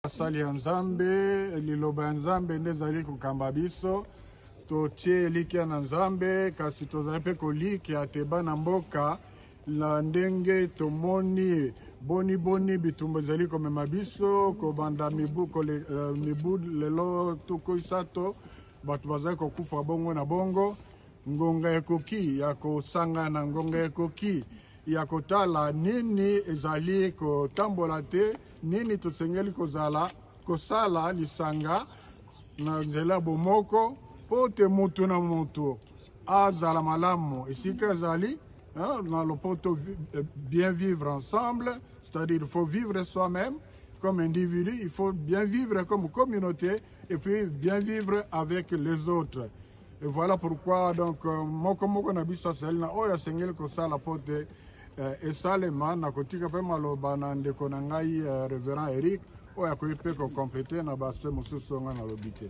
Basali ya Nzambe, liloba ya Nzambe nde ezali kokamba biso. Totie elikya na Nzambe, kasi tozali mpe kolikya te bana mboka na ndenge tomoni boni boni bitumba ezali komema biso kobanda mibu, kole, uh, mibu lelo 30 bato bazali kokufa bongo na bongo. Ngonga ekoki ya kosangana, ngonga ekoki ya kotala nini ezali kotambola te, nini tosengeli kozala kosala lisanga na nzela ya bomoko mpo te moto na moto azala malamu esika ezali na lopoto euh, bien vivre ensemble, c'est-à-dire il faut vivre soi-même comme individu, il faut bien vivre comme communauté et puis bien vivre avec les autres. Et voilà pourquoi donc euh, moko moko na biso asali na oyo asengeli kosala mpo te euh, esalema. Nakotika mpe maloba na ndeko na ngai euh, révérend Eric oyo akoki mpe kocomplete na baaspect mosusu oyo ngai nalobi te.